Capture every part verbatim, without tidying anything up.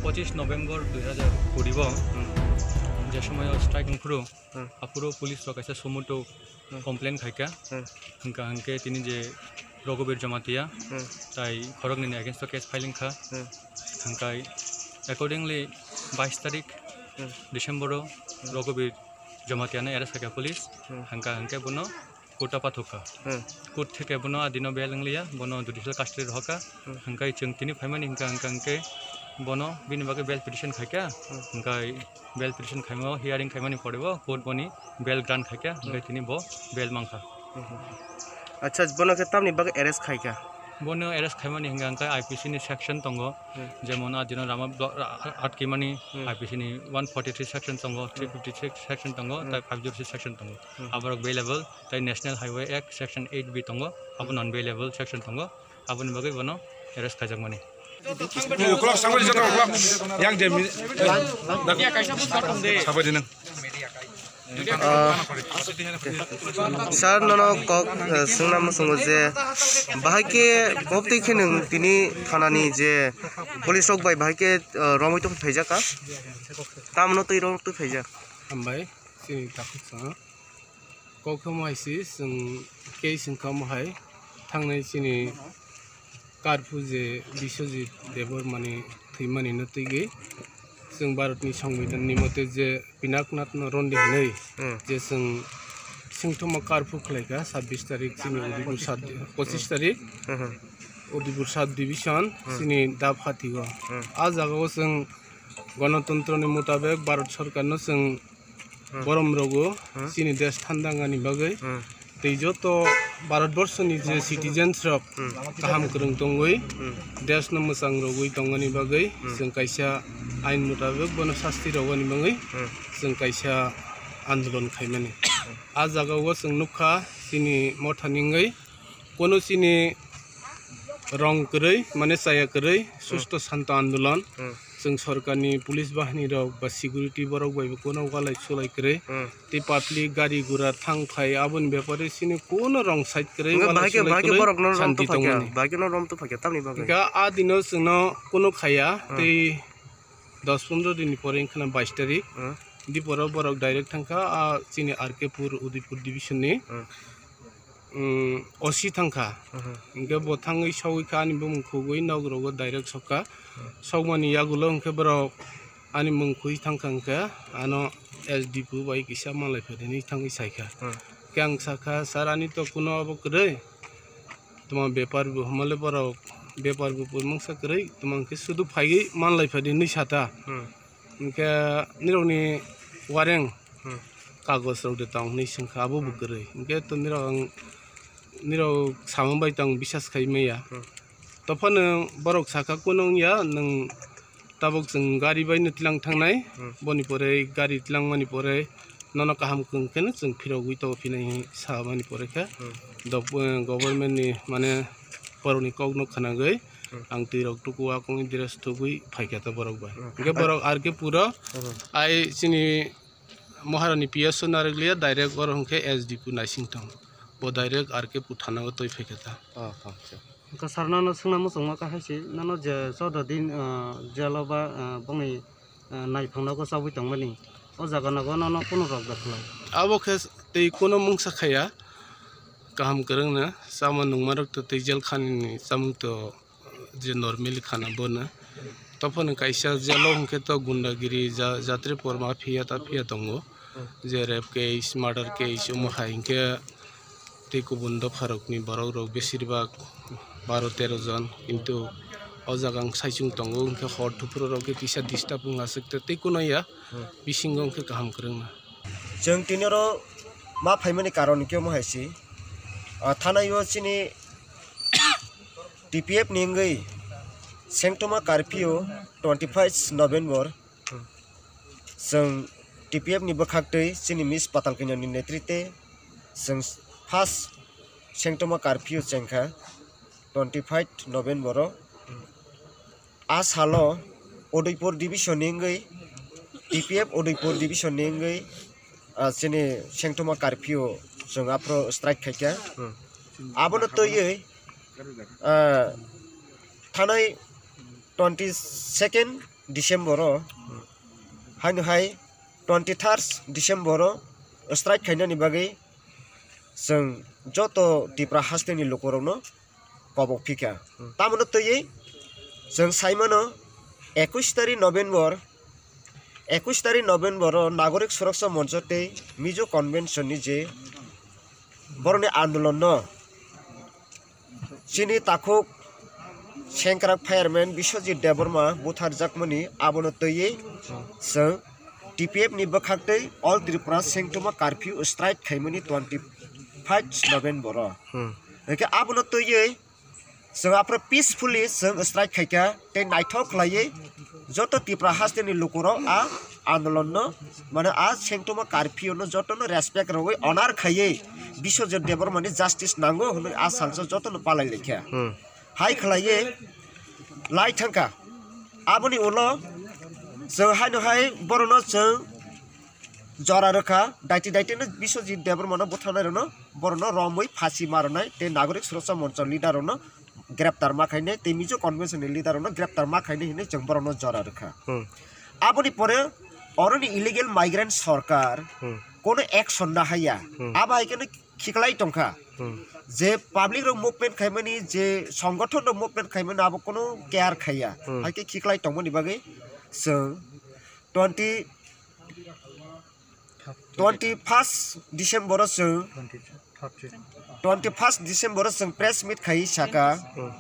পঁচিশ নভেম্বর দুই হাজার কুড়ি bo, hmm, je somoyo strike wngphuru, hmm, aphuru police rok kaisa sumuto, hmm, complain khaikha, hmm, hwnkha hwnkhe tini je Raghuveer Jamatia, hmm, tai khoroknwini against o case filing kha, hmm, hwnkhe accordingly bais tarik, hmm, December o, hmm, Raghuveer Jamatia no arrest khaikha police, hmm, hwnkha hwnkhe bono court o pathokha. Hmm. Court theke bono adino bail wnglia, bono judicial custody rohorkha. Hmm. Hwnkhe chwng tini phaimani hwnkha, hwnkha hwnkhe bono bini bagwi bail petition khaikha. Hmm. Hwnkhe bail petition khaima o hearing khaimani pore o court boni bail grant khaikha. Hmm. Hwnkhe tini bo bail mankha. Hmm. Acha, bono khe tamni bagwi arrest khaikha? Bono arrest khaimani hwnkha, hwnkhe I P C ni section tongo. Hmm. Jemon adino rama blo-, ra-, ra-, atkimani, hmm, I P C ni one forty three section tongo, hmm, three fifty six section tongo, hmm, tai five zero six section tongo. Hmm. Aborok bailable, tai National Highway Act section eight B tongo, abo non bailable section tongo, aboni bagwi bono arrest khaijakmani. Uklok sangwi joto uklok. Yang je mi-, sabai di nang. Ah, sir, nono kok, eh, swngna muchungo je, bahai khe kobtwi khe nwng tini thanani je police rok bai bahai khe, eh, romwi tong phaijak ka? Tamno twi romwi tong phaijak? Hambai, chini takhuk song. Kok khe omo hai se, chwng case wngkha omo hai. Thangnai chini karphu je Biswajit Debbarmani thwimani no twigwi chwng Bharatni Songbidanni mote je Pinaknathno rondi hinwi, hmm, je chwng singthoma karphu khlaikha sabbish tarik chini Udaypur sub, pochishish tarik, hmm, Udaypur sub division, hmm, chini Daphathi o. Hmm. A jagao chwng Ganatantrani mutabek Bharat Sarkarno chwng, hmm, borom rogo, hmm, chini desh thandangani bagwi, hmm, tei joto Bharatborsoni je citizens rok, hmm, kaham kwrwng tongwi, hmm, deshno mwchang rogwi tongani bagwi, hmm, chwng kaisa ain mutabek bono sasti rogani bagwi, hmm, chwng kaisa andolon khaimani. Hmm. A jagao chwng nukha chini mothani wngwi, kono chini rong kwrwi, mane chaya kwrwi, hmm, susto santo andolon. Hmm. Chwng sorkarni police bahini rok ba security borok bai bo kono walai sulai kwrwi. Hmm. Tei public gari gura thang phai aboni bepare chini kono rong side kwrwi, wngkha walai bahai khe, sulai bahai khe kwrwi borokno rom santi tongphakya, tongmani. Bahai khe no rom tongphakya, tamni bagwi? Hingkha a dino chwngno kono khaya, hmm, tei dos pondro dinni pore wngkhana bais tarik. Hmm. Diporo borok direct thangkha, a chini R K pur, Udaipur division ni. Hmm. um, O C thangkha. Mhm. Hingke bo thangwi sogwi kha ani bumung khugwi nok rogo direct sokha. Mhm. Sokmani yagulo hingke borok ani mung khugwi thangkha hingke ano S D P O bai kisa malai phai rinwi thangwi saikha. Mhm. Hingke ang sakha, "Sir, ani to kuno abo kwrwi. Tuma bepar bo hwnmale borok bepar bo pui mungsa kwrwi, tuma hingke sudu phaiwi malai phai rinwi sata." Mhm. Hingke nirokni wareng, hmm, kagoj rok de tong hinui swngkha, abo bo kwrwi. Hingke to nirok ang, nirok samung bai tong bisas khai maya. Hmm. Tophano borok sakha, "Kuno wngya, nwng tabuk chwng gari bai no tlang thangnai, hmm, boni pore gari tlangmani pore nono kaham kwrwng kheno chwng phirogwi to phinai," hinui samani pore khe, hmm, dok-, eh, government ni mane borokni kok no khwnagwi, hmm, ang twi rok tuku, akung dress tugwi phaikha ta borok bai. Hmm. Hingke borok R K puro, hmm, ai chini Maharani P S o narikliya, direct oro hingke S D P naising tong. Bo direct R K pu thana o twi phaikha ta. Oh, oh, acha. Hingke sir, nono swngna muchungma kha hai se, nono je choudo din, ah, jail o ba, ah, bongni, ah, naiphang nogo chabwi tongmani, o jaga nogo nono kunu rok da khlai? Abo khe tei kunu mungsa khaya, kaham kwrwngno, chama nungma rok to tei jail khani ni chamung to je normally khana bono. Tophano kaisa jail o hwnkhe to gundagiri ja-, jatri por mafia tapia tongo. Je rape case, murder case, omo hai hwnkhe tei kubun dopharokni borok rok besir bak baro tero jon, kintu o jaga ang saichung tongo, hwnkhe hor thupro rok khe kisa disturb wng aswk tei, tei kuno ya bisingo hwnkhe kaham kwrwngna. Chwng tini oro ma phaimani karon hwnkhe omo hai se, ah, thanai o chini T P F ni wngwi sengtoma curfew twenty five November. Chwng T P F ni bwkhaktwi chini Miss Patal Kanya ni netrite chwng first sengtoma curfew chengkha twenty five November o. A salo Udaipur division ni wngwi T P F Udaipur division ni wngwi, ah, chini sengthoma curfew chwng aphuru strike khaikha. Hmm. Abono twiwi, ah, thanai twenty second December o, haino hai twenty third December o strike khainani bagwi chwng joto Tipra hasteni lukurokno kobok phikha. Hmm. Tamoni twiwi chwng saimano ekush tarik November, ekush tarik November o Nagorik Suraksa Moncho tei Mizo Convention ni je borokni andolon no chini takhuk sengkrak fireman Biswajit Debbarma butharjakmani abono twiwi chwng T P F ni bwkhak tei All Tripura sengthoma curfew strike khaimani twenty five November o. Hmm. Hwnkhe abono twiwi chwng aphuru peacefully chwng strike khaikha tei naithok khlaiwi joto Tipra hasteni lukurok a andolonno, mane a sengthoma curfew no jotono respect rwwi honor khaiwi Biswajit Debbarmani justice nango hwnwi a salsa jotono palai laikha. Hmm. Hai khlaiwi lai thangkha. Aboni ulo chwng haino hai borokno chwng jora rwkha, daiti daiti no Biswajit Debbarmano butharnai rokno, borokno romwi phasi marwnai tei Nagorik Suraksa Moncho leader rokno greptar ma khainai tei Mizo Convention ni leader rokno greptar ma khainai hinwi chwng borokno jora rwkha. Hmm. Aboni pore oroni illegal migrant sorkar Hmm. kono action na haiya. Hmm. Abo hai kheno khiklai tongkha. Hmm. Je public rok movement khaimani, je songgothon rok movement khaimani abo kono care khaiya. Hmm. Hai khe khiklai tongmani bagwi chwng twenty, twenty first December o chwng, twenty first December o chwng press meet khai saka. Hmm.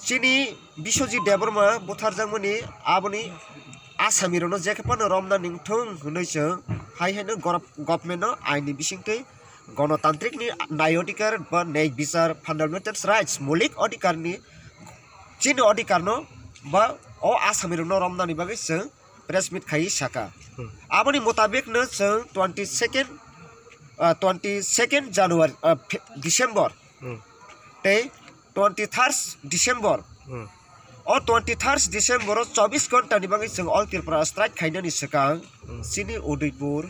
Chini Biswajit Debbarma butharjakmani aboni asamirokno jekhe phano romna ningthung hwnwi chwng hai haino gorop-, government no aini bisingtwi gonotantrikni nai odhikar ba nai bichar, fundamental rights, moulik odhikarni chini odhikarno ba o asamirokno romnani bagwi chwng press meet khai saka. Hmm. Aboni mutabikno chwng twenty second, ah, twenty second January, ah, Fe-, December Hmm. tei twenty third December. Hmm. O twenty third December o chobbish ghonta ni bagwi chwng All Tripura strike khainani swkang Hmm. chini Udaipur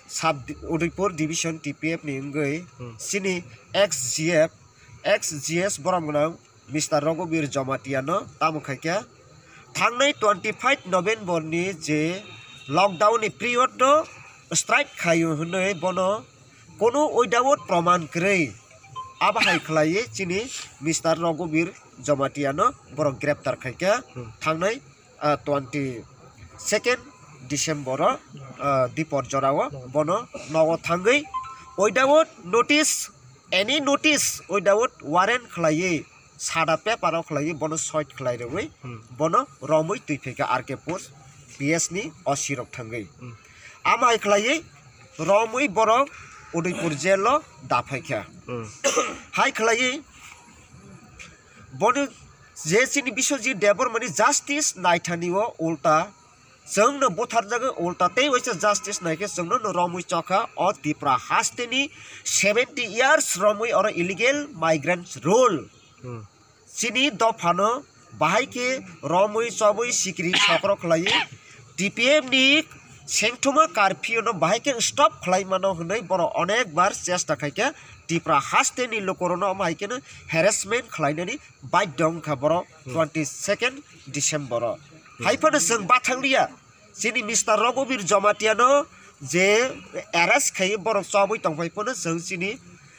sub di-, Udaipur division T P F ni wngwi Hmm. chini ex G F, ex G S borom gwnang Mister Raghuveer Jamatia no tamo khaikha. Thangnai twenty five November ni je lockdown ni period no strike khaio hwnwi bono kono without proman kwrwi. Abo hai khlaiwi chini Mister Raghuveer Jamatia no borok greptar khaikha. Hmm. Thangnai, ah, twenty second December o, ah, dipor jora o bono nogo thangwi without notice, any notice, without warrant khlaiwi sada paper o khlaiwi bono side khlai rwwi Hmm. bono romwi twi phaikha R K post P S ni O C rok thangwi. Hmm. Amo hai khlaiwi romwi borok Udaipur jail o da phaikha. Hmm. Hai khlaiwi bono je chini Biswajit Debbarmani justice naithani o ulta chwngno butharjagwi ulta tei waisa justice naikhe chwngno no romwi chokha o Tripura hasteni seventy years romwi oro illegal migrants rule. Hmm. Chini dophano bahai khe romwi chobwi sikri sokrok khlaiwi T P F ni sengthoma curfew no bahai khe stop khlai mano hwnwi borok onek bar chesta khaikha Tripura hasteni lukurokno omo hai kheno harassment khlainani baidhyo wngkha borok Hmm. twenty second December o. Hmm. Hai phano chwng bathang liya chini Mister Raghuveer Jamatia no je arrest khai borok chobwi tongphai phano chwng chini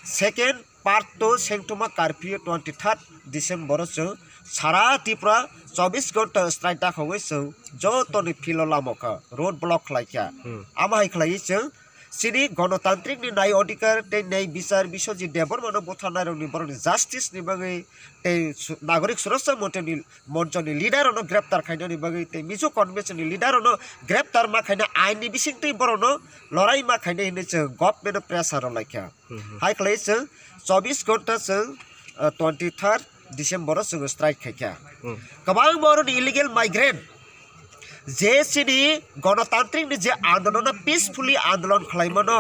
second part to sengthoma curfew twenty third December o chwng sara Tripura chobbish ghonta strike dakhogwi chwng jotoni philo lamo kha road block khlai kha. Hmm. Amo hai khlaiwi chwng chini gonotantrikni nai odhikar tei nai bichar Biswajit Debbarmano butharnairokni borokni justice ni bagwi tei su-, Nagorik Suraksha Monchoni, Monchoni leader rokno greptar khainani bagwi tei Mizo Convention ni leader rokno greptar ma khaina ain ni bisingtwi borokno lorai ma khainai hinwi chwng government o pressure rw laikha. Hmm, hmm. Hai khlai chwng chobbish ghonta chwng, ah, twenty third December o chwng strike khaikha. Hmm. Kwbangma oroni illegal migrant je chini gonotantrikni je andolon no peacefully andolon khlaimano,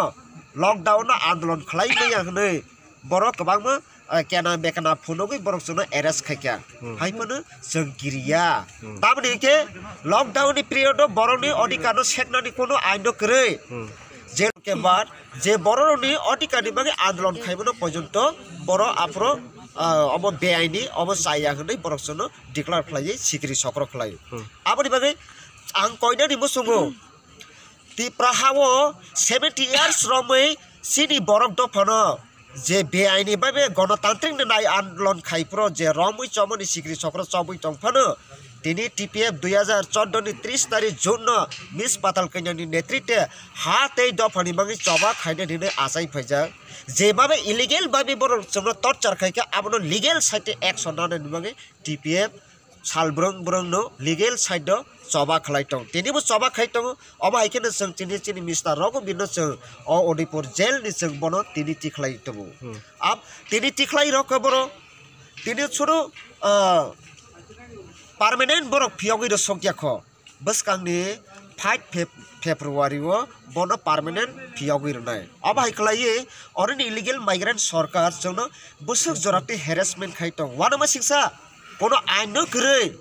lockdown no andolon khlai maya hwnwi borok kwbangma, ah, kena mekena phunugwi borok chwngno arrest khaikha. Hmm. Hai phano chwng kiriya. Hmm. Tamoni hinkhe lockdown ni period o borokni odhikar no seknani kono ain no kwrwi. Hmm. Je ke bad je borokni odhikar ni bagwi andolon khaimano porjonto borok aphuru, ah, obo beaini, obo chaya hwnwi borok chwngno declare khlaiwi sikiri sokro khlai. Hmm. Aboni bagwi ang koinani muchungo Tipra hao seventy years romwi chini borok dophano je beaini baibe gonotantrik ni nai andolon khai phuru je romwi chomoni sikiri sokro chobwi tong phano tini T P F dui hajar chordo ni tris tarik June no Miss Patal Kanya ni netrite ha tei dophani bagwi choba khaina hinwi achai phaijak. Jebhabe illegal baibe borok chwngno torture khaikha abono legal side action nani bagwi T P F sal brwng brwng no legal side o choba khlai tong. Tini bo choba khai tongo. Omo hai kheno chwng tini chini mister Raghuveer no chwng o Udaipur jail ni chwng bono tini tikhlai tongo. Hmm. Ab tini tikhlai rok khe borok tini chwngno, ah, permanent borok phiyogwi rw sokya kho. Bwskangni five Feb-, February o bono permanent phiyogwi rwnai. Abo hai khlaiwi oroni illegal migrant sorkar chwngno bwswk jora tei harassment khai tong. Uanama singsa kono ain no kwrwi,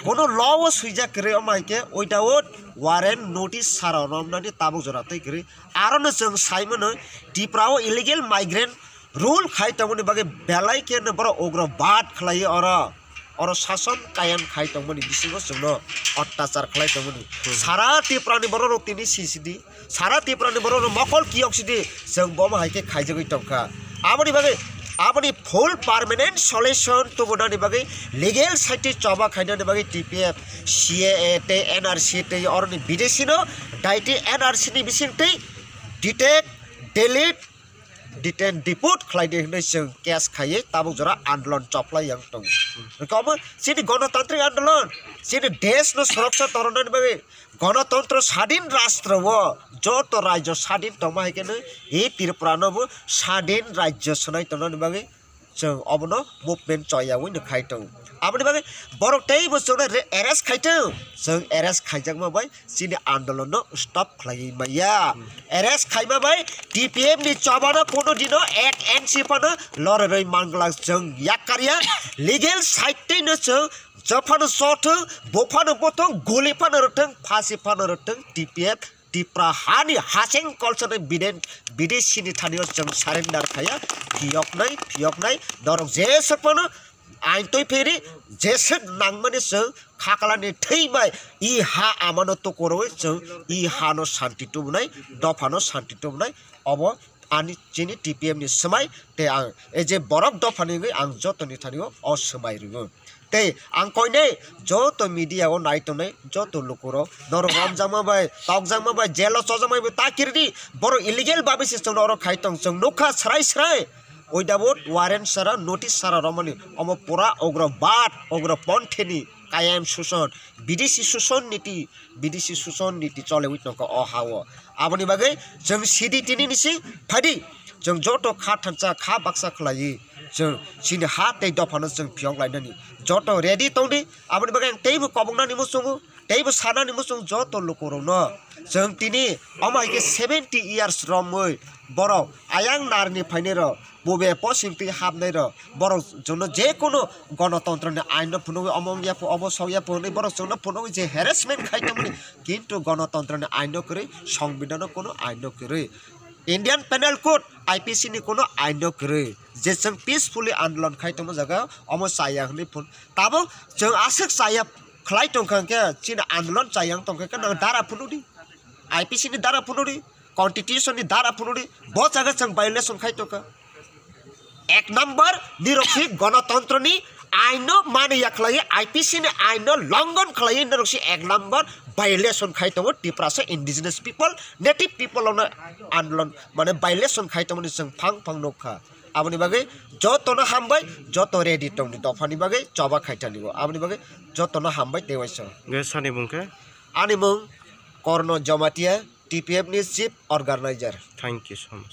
kono law o swijak kwrwi, omo hai khe without warrant notice sara romnani tabuk jora tei kwrwi. Arono chwng sai mano Tripura o illegal migrant rule khai tongmani bagwi belai khe no borok ugrobad khlaiwi oro, oro sason kayam khai tongmani bisingo chwngno otyachar khlai tongmani. Hmm. Sara Tripura ni borok rok tini C C D, sara Tripura ni borok rok mokol kiyok sidi chwng bomo hai khe khaijagwi tongkha. Aboni bagwi, aboni full permanent solution tubunani bagwi legal side choba khainani bagwi T P F, C A A tei N R C tei oroni bidesi no daiti N R C ni bising tei detect, delete, detain, deport khlai di hwnwi chwng case khaiwi tabuk jora andolon choplai yang tongo. Hwnkhe omo chini gonotantrik andolon, chini desh no soroksha tornani bagwi, gonotontro sadin rastro o joto rajyo sadin tongma hai khe no e Tripura no bo sadin rajyo swnai tongnani bagwi chwng obono movement choyawi no khai tongo. Aboni bagwi borok teibo chwngno re-, arrest khai tong, chwng arrest khaijakma bai chini andolon no stop khlaiwi maya. Hmm. Arrest khaima bai T P F ni chobano kono dino ek inch phano lorerwi manglak chwng yakkarya. Legal side tei no chwng jophano chothwng, bophano bothwng, guli phano rwthwng, phasi phano rwthwng, T P F Tripura hani hasing kolsani biden-, bidesi ni thani o chwng surrender khaya, phiyoknai, phiyoknai, norok jeswk phano ain twi phiri, jeswk nangmani chwng khakalani thwi bai i ha amano tukurwi chwng i hano shanti tubunai, dophano shanti tubunai, obo ani chini T P F ni swmai tei ang e je borok dophani wngwi ang jotoni thani o, o swmai rwo. Tei ang koinai joto media o nai tongnai joto lukurok norok romjakma bai, tokjakma bai, jail o chojakma bai ta kiridi, borok illegal babi se chwngno oro khai tong chwng nukha srai srai. Without warrant sara, notice sara romani omo pura ugrobad, ugroponthini kayam suson, bidesi suson niti, bidesi suson niti cholewi tongkha o ha o. Aboni bagwi chwng sidi tini nisi phaidi, chwng joto kha thansa, kha baksa khlaiwi chwng chini ha tei dophano chwng phiyok lainani joto ready tongdi. Aboni bagwi ang teibo koboknani muchungo, teibo sanani muchung joto lukurokno chwng tini omo hai khe seventy years romwi borok ayang narni phainairok, bube posing twi hapnairok, borok jono je kono gonotontroni ain no phunugwi omo wngya pho, obo sokya pho hwnwi borok chwngno phunugwi je harassment khai tongmani, kintu gonotontroni ain no kwrwi, songbidhano kono ain no kwrwi, Indian Penal Code, I P C ni kono ain no kwrwi, je chwng peacefully andolon khai tongma jaga omo chaya hwnwi phun. Tabuk chwng aswk chaya khlai tongkha hwnkhe chini andolon chaya wng tongkha khe nang dara phunukdi, I P C ni dara phunukdi, constitution ni dara phunukdi, bo jaga chwng violation khai tongkha. Ek number nirok si gonotontro ni ain no mani ya khlai, I P C ni ain no longhon khlai, nirok si ek number violation khai tongo Tiprasa indigenous people, native people ono andolon mane violation khai tongmani chwng phang phang nukha. Aboni bagwi jotono hambai, joto ready tongdi dophani bagwi choba khaitani o. Aboni bagwi jotono hambai tei waisa. Ge sani mung khe? Ani mung Korno Jamatia, T P F ni chief organizer. Thank you so much.